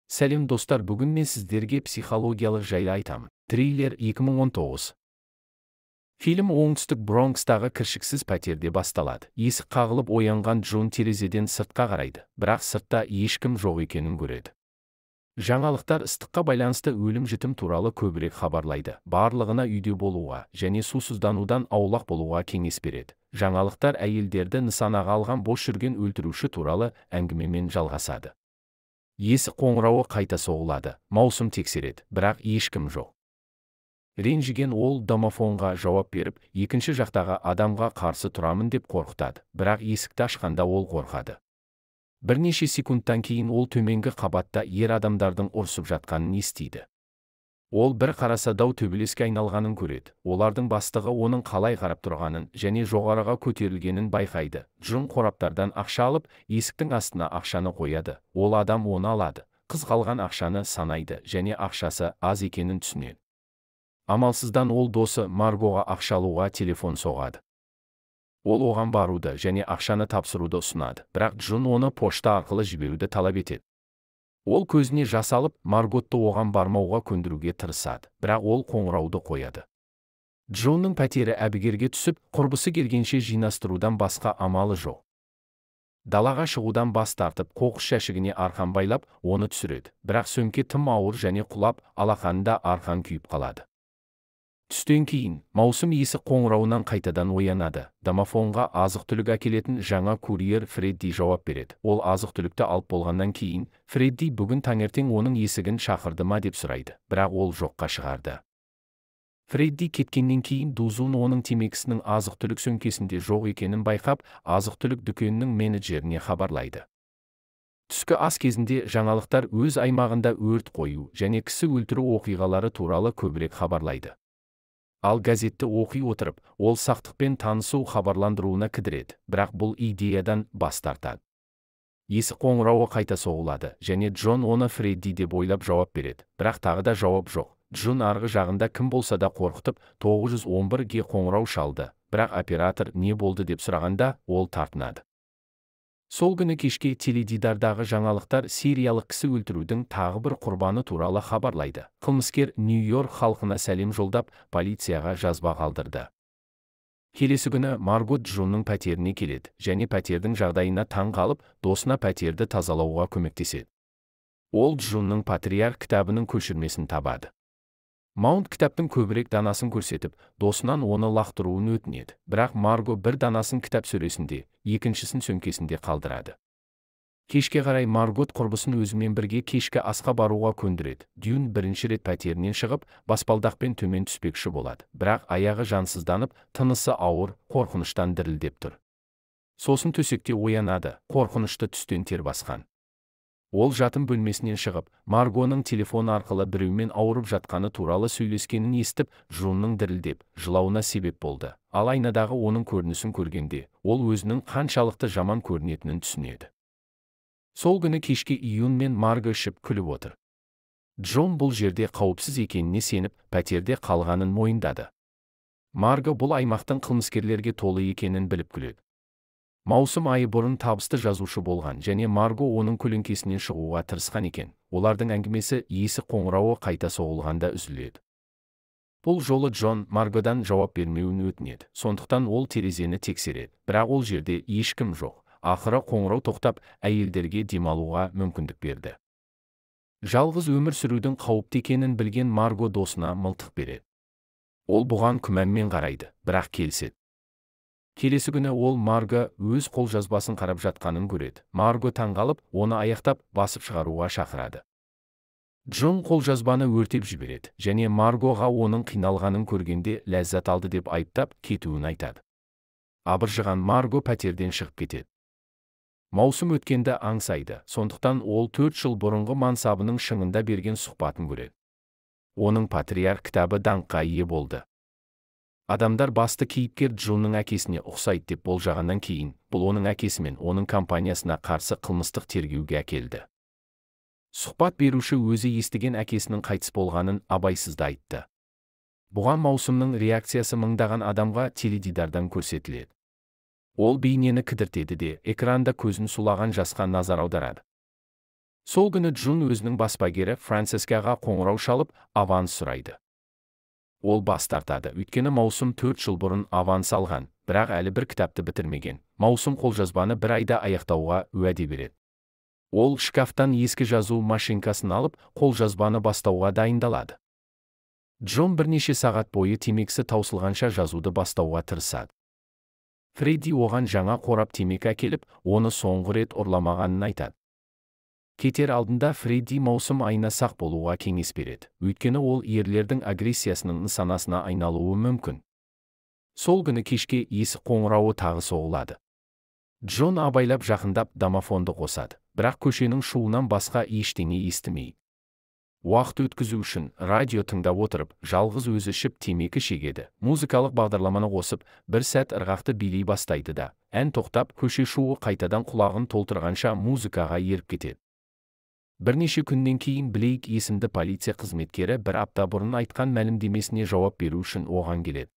Сәлем, достар! Бүгін мен сіздерге психологиялық жайлы айтамын. Триллер, 2019. Фильм оңтүстік Бронкстағы кіршіксіз пәтерде басталады. Есік қағылып оянған Джун терезеден сыртқа қарайды, бірақ сыртта ешкім жоқ екенін көреді. Жаңалықтар ыстыққа байланысты өлім-жітім туралы көбірек хабарлайды. Барлығына үйде болуға және сусызданудан аулақ болуға кеңес береді. Жаңалықтар әйелдерді нысанаға алған бос жүрген өлтіруші туралы әңгімемен жалғасады. Есік қоңырауы қайта соғылады. Маусым тексереді, бірақ ешкім жоқ. Ренжіген ол домофонға жауап беріп, екінші жақтағы адамға қарсы тұрамын деп қорқытады, бірақ есікті ашқанда ол қорқады. Бірнеше секундтан кейін ол төменгі қабатта ер адамдардың ұрсып жатқанын естиді. Ол бір қараса, дау төбелеске айналғанын көреді. Олардың бастығы оның қалай қарап тұрғанын және жоғарыға көтерілгенін байқайды. Джун қораптардан ақша алып, есіктің астына ақшаны қояды. Ол адам оны алады. Қыз қалған ақшаны санайды және ақшасы аз екенін түсінеді. Амалсыздан ол досы Маргоға ақша алуға телефон соғады. Ол оған баруды және ақшаны тапсыруды ұсынады, бірақ Джун оны пошта арқылы жіберуді талап етеді. Ол көзіне жас алып, Марготты оған бармауға көндіруге тырысады, бірақ ол қоңырауды қояды. Джонның пәтері әбігерге түсіп, құрбысы келгенше жинастырудан басқа амалы жоқ. Далаға шығудан бас тартып, қоқыс жәшігіне арқан байлап, оны түсіреді, бірақ сөмке тым ауыр және құлап, алақанында арқан күйіп қалады. Түстен кейін Маусым есік қоңырауынан қайтадан оянады. Домофонға азық-түлік әкелетін жаңа курьер Фредди жауап береді. Ол азық-түлікті алып болғаннан кейін Фредди бүгін таңертең оның есігін шақырды ма деп сұрайды, бірақ ол жоққа шығарды. Фредди кеткеннен кейін Дузун оның темекісінің азық-түлік сөмкесінде жоқ екенін байқап, азық-түлік дүкенінің менеджеріне хабарлайды. Түскі ас кезінде жаңалықтар өз аймағында өрт қою және кісі өлтіру оқиғалары туралы көбірек хабарлайды. Ал газетті оқи отырып, ол сақтықпен танысу хабарландыруына кідіреді, бірақ бұл идеядан бас тартады. Есік қоңырауы қайта соғылады және Джон оны Фредди деп ойлап жауап береді, бірақ тағы да жауап жоқ. Джон арғы жағында кім болса да қорқытып, 911-ге қоңырау шалды, бірақ оператор не болды деп сұрағанда, ол тартынады. Сол күні кешке теледидардағы жаңалықтар сериялық кісі өлтірудің тағы бір құрбаны туралы хабарлайды. Қылмыскер Нью-Йорк халқына сәлем жолдап, полицияға жазба қалдырды. Келесі күні Маргот Джонның пәтеріне келеді және пәтердің жағдайына таң қалып, досына пәтерді тазалауға көмектеседі. Ол Джонның «Патриарх» кітабының көшірмесін табады. Маунт кітаптың көбірек данасын көрсетіп, досынан оны лақтыруын өтінеді, бірақ Марго бір данасын кітап сөресінде, екіншісін сөмкесінде қалдырады. Кешке қарай Маргот құрбысын өзімен бірге кешкі асқа баруға көндіреді. Дюн бірінші рет пәтерінен шығып, баспалдақпен төмен түспекші болады, бірақ аяғы жансызданып, тынысы ауыр, қорқыныштан дірілдеп тұр. Сосын төсекте оянады, қорқынышты түстен тер басқан. Ол жатын бөлмесінен шығып, Маргоның телефон арқылы біреумен ауырып жатқаны туралы сөйлескенін естіп, Джунның дірілдеп жылауына себеп болды. Ал айнадағы оның көрінісін көргенде, ол өзінің қаншалықты жаман көрінетінін түсінеді. Сол күні кешке Июн мен Марго ішіп, күліп отыр. Джон бұл жерде қауіпсіз екеніне сеніп, пәтерде қалғанын мойындады. Марго бұл аймақтың қылмыскерлерге толы екенін біліп күледі. Маусым айы бұрын табысты жазушы болған және Марго оның көлеңкесінен шығуға тырысқан екен. Олардың әңгімесі есік қоңырауы қайта соғылғанда үзіледі. Бұл жолы Джон Маргодан жауап бермеуін өтінеді, сондықтан ол терезені тексереді, бірақ ол жерде ешкім жоқ. Ақыры қоңырау тоқтап, әйелдерге демалуға мүмкіндік берді. Жалғыз өмір сүрудің қауіпті екенін білген Марго досына мылтық береді. Ол бұған күмәнмен қарайды, бірақ келіседі. Келесі күні ол Марго өз қолжазбасын қарап жатқанын көреді. Марго таңғалып, оны аяқтап, басып шығаруға шақырады. Джон қолжазбаны өртеп жібереді және Маргоға оның қиналғанын көргенде ләззат алды деп айыптап, кетуін айтады. Абыржыған Марго пәтерден шығып кетеді. Маусым өткенді аңсайды, сондықтан ол 4 жыл бұрынғы мансабының шыңында берген сұхбатын көреді. Оның «Патриарх» кітабы даңққа ие болды. Адамдар басты кейіпкер Джонның әкесіне ұқсайды деп болжағаннан кейін, бұл оның әкесі мен оның компаниясына қарсы қылмыстық тергеуге әкелді. Сұхбат беруші өзі естіген әкесінің қайтыс болғанын абайсызда айтты. Бұған Маусымның реакциясы мыңдаған адамға теледидардан көрсетіледі. Ол бейнені кідіртеді де, экранда көзін сулаған жасқа назар аударады. Сол күні Джун өзінің баспагері Францискаға қоңырау шалып, аванс сұрайды. Ол бас тартады, өйткені Маусым 4 жыл бұрын аванс алған, бірақ әлі бір кітапты бітірмеген. Маусым қолжазбаны бір айда аяқтауға уәде береді. Ол шкафтан ескі жазу машинкасын алып, қолжазбаны бастауға дайындалады. Джон бірнеше сағат бойы темекісі таусылғанша жазуды бастауға тырысады. Фредди оған жаңа қорап темекі әкеліп, оны соңғы рет ұрламағанын айтады. Кетер алдында Фредди маусым айына сақ болуға кеңес береді, өйткені ол ерлердің агрессиясының нысанасына айналуы мүмкін. Сол күні кешке есік қоңырауы тағы соғылады. Джон абайлап жақындап домофонды қосады, бірақ көшенің шуынан басқа ештеңе естімейді. Уақыт өткізу үшін радио тыңдап отырып, жалғыз өзі ішіп темекі шегеді. Музыкалық бағдарламаны қосып, бір сәт ырғақты билей бастайды да, ән тоқтап, көше шуы қайтадан құлағын толтырғанша музыкаға еріп кетеді. Бірнеше күннен кейін Блейк есімді полиция қызметкері бір апта бұрын айтқан мәлімдемесіне жауап беру үшін оған келеді.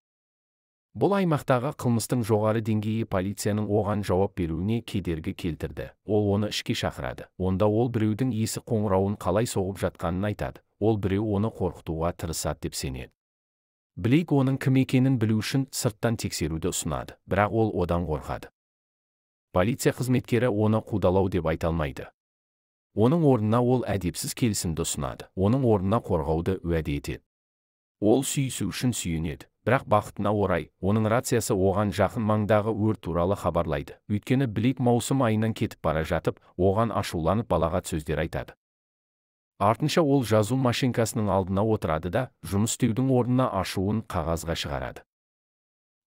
Бұл аймақтағы қылмыстың жоғары деңгейі полицияның оған жауап беруіне кедергі келтірді. Ол оны ішке шақырады. Онда ол біреудің есік қоңырауын қалай соғып жатқанын айтады. Ол біреу оны қорқытуға тырысады деп сенеді. Блейк оның кім екенін білу үшін сырттан тексеруді ұсынады, бірақ ол одан қорқады. Полиция қызметкері оны қудалау деп айта алмайды. Оның орнына ол әдепсіз келісімді ұсынады. Оның орнына қорғауды уәде етеді. Ол сүйісу үшін сүйенеді. Бірақ бақытына орай, оның рациясы оған жақын маңдағы өрт туралы хабарлайды. Өйткені Блейк маусым айынан кетіп бара жатып, оған ашуланып балағат сөздер айтады. Артынша ол жазу машинкасының алдына отырады да, жұмыс істеудің орнына ашуын қағазға шығарады.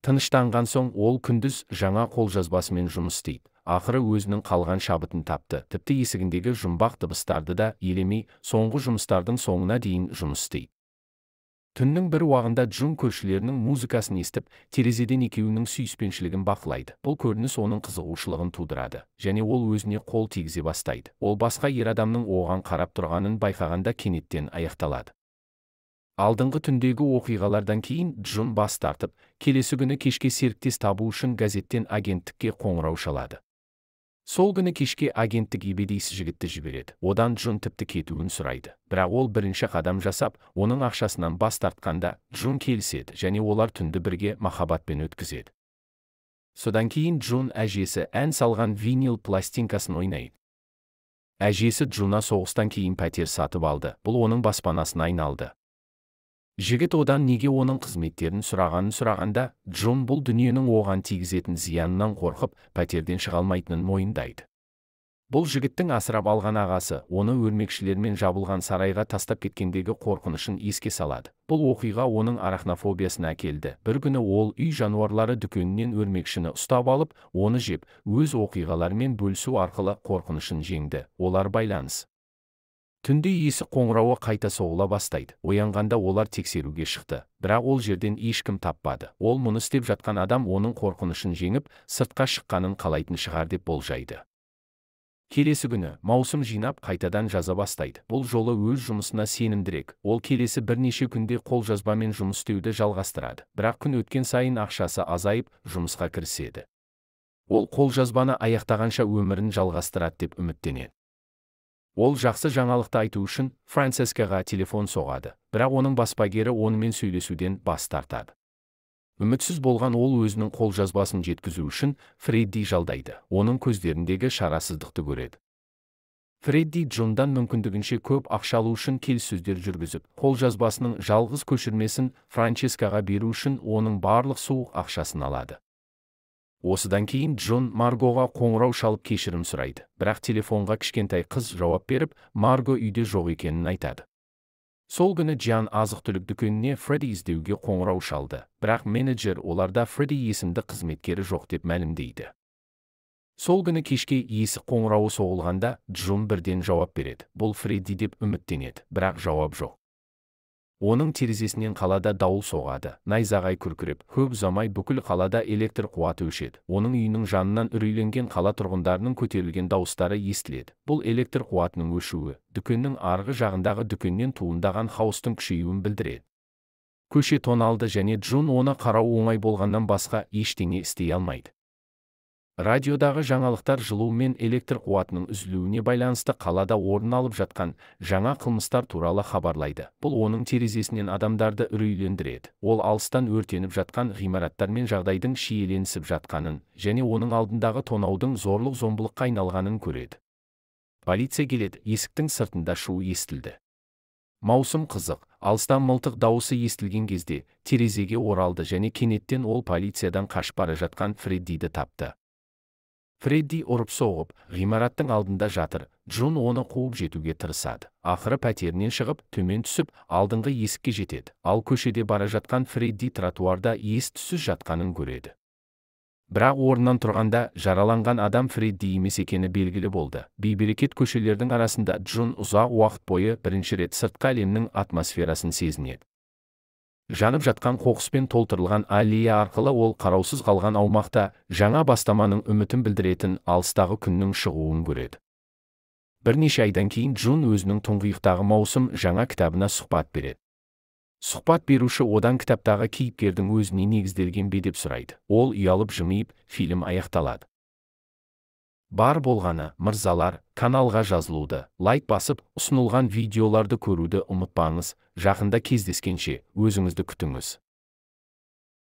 Тыныштанған соң ол күндіз жаңа қолжазбасымен жұмыс істейді. Ақыры өзінің қалған шабытын тапты. Тіпті есігіндегі жұмбақ дыбыстарды да елемей, соңғы жұмыстардың соңына дейін жұмыс істейді. Түннің бір уағында Джун көршілерінің музыкасын естіп, терезеден екеуінің сүйіспеншілігін бақылайды. Бұл көрініс оның қызығушылығын тудырады, және ол өзіне қол тигізе бастайды. Ол басқа ер адамның оған қарап тұрғанын байқағанда кенеттен аяқталады. Алдыңғы түндегі оқиғалардан кейін Джун бас тартып, келесі күні кешке серіктес табу үшін газеттен агенттікке қоңырау шалады. Сол күні кешке агенттік ебедейсіз жігітті жібереді. Одан Джун тіпті кетуін сұрайды. Бірақ ол бірінші қадам жасап, оның ақшасынан бас тартқанда Джун келіседі және олар түнді бірге махаббатпен өткізеді. Содан кейін Джун әжесі ән салған винил пластинкасын ойнайды. Әжесі Джуна соғыстан кейін пәтер сатып алды. Бұл оның баспанасына айналды. Жігіт одан неге оның қызметтерін сұрағанын сұрағанда, Джон бұл дүниенің оған тигізетін зиянынан қорқып, пәтерден шыға алмайтынын мойындайды. Бұл жігіттің асырап алған ағасы, оны өрмекшілермен жабылған сарайға тастап кеткендегі қорқынышын еске салады. Бұл оқиға оның арахнофобиясына әкелді. Бір күні ол үй жануарлары дүкенінен өрмекшіні ұстап алып, оны жеп, өз оқиғаларымен бөлісу арқылы қорқынышын жеңді. Олар байланыс. Түнде есік қоңырауы қайта соғыла бастайды. Оянғанда олар тексеруге шықты, бірақ ол жерден ешкім таппады. Ол мұны істеп жатқан адам оның қорқынышын жеңіп, сыртқа шыққанын қалайтын шығар деп болжайды. Келесі күні маусым жинап қайтадан жаза бастайды. Бұл жолы өз жұмысына сенімдірек. Ол келесі бірнеше күнде қолжазбамен жұмыс істеуді жалғастырады. Бірақ күн өткен сайын ақшасы азайып, жұмысқа кіріседі. Ол қолжазбаны аяқтағанша өмірін жалғастырады деп үміттенеді. Ол жақсы жаңалықты айту үшін Францискаға телефон соғады, бірақ оның баспагері онымен сөйлесуден бас тартады. Үмітсіз болған ол өзінің қолжазбасын жеткізу үшін Фредди жалдайды, оның көздеріндегі шарасыздықты көреді. Фредди Джондан мүмкіндігінше көп ақша алу үшін келіссөздер жүргізіп, қолжазбасының жалғыз көшірмесін Франческаға беру үшін оның барлық суық ақшасын алады. Осыдан кейін Джон Маргоға қоңырау шалып кешірім сұрайды, бірақ телефонға кішкентай қыз жауап беріп, Марго үйде жоқ екенін айтады. Сол күні Джан азық-түлік дүкеніне Фредди іздеуге қоңырау шалды, бірақ менеджер оларда Фредди есімді қызметкері жоқ деп мәлімдейді. Сол күні кешке есік қоңырауы соғылғанда Джон бірден жауап береді. Бұл Фредди деп үміттенеді, бірақ жауап жоқ. Оның терезесінен қалада дауыл соғады, найзағай күркіреп, көп ұзамай бүкіл қалада электр қуаты өшеді. Оның үйінің жанынан үрейленген қала тұрғындарының көтерілген дауыстары естіледі. Бұл электр қуатының өшуі, дүкеннің арғы жағындағы дүкеннен туындаған хаостың күшеюін білдіреді. Көше тоналды және Джон оны қарау оңай болғаннан басқа ештеңе істей алмайды. Радиодағы жаңалықтар жылу мен электр қуатының үзілуіне байланысты қалада орын алып жатқан жаңа қылмыстар туралы хабарлайды. Бұл оның терезесінен адамдарды үрейлендіреді. Ол алыстан өртеніп жатқан ғимараттар мен жағдайдың шиеленісіп жатқанын және оның алдындағы тонаудың зорлық-зомбылыққа айналғанын көреді. Полиция келеді, есіктің сыртында шу естілді. Маусым қызық, алыстан мылтық дауысы естілген кезде терезеге оралды және кенеттен ол полициядан қашып бара жатқан Фреддиді тапты. Фредди ұрып-соғып, ғимараттың алдында жатыр, Джун оны қуып жетуге тырысады. Ақыры пәтерінен шығып, төмен түсіп, алдыңғы есікке жетеді. Ал көшеде бара жатқан Фредди тротуарда ес-түссіз жатқанын көреді. Бірақ орнынан тұрғанда жараланған адам Фредди емес екені белгілі болды. Бейберекет көшелердің арасында Джун ұзақ уақыт бойы бірінші рет сыртқы әлемнің атмосферасын сезінеді. Жанып жатқан қоқыспен толтырылған аллея арқылы ол қараусыз қалған аумақта жаңа бастаманың үмітін білдіретін алыстағы күннің шығуын көреді. Бірнеше айдан кейін Джун өзінің тұңғиықтағы маусым жаңа кітабына сұхбат береді. Сұхбат беруші одан кітаптағы кейіпкердің өзіне негізделген бе деп сұрайды. Ол ұялып жымиып, фильм аяқталады. Бар болғаны, мырзалар, каналға жазылуды, лайк басып, ұсынылған видеоларды көруді ұмытпаңыз. Жақында кездескенше, өзіңізді күтіңіз.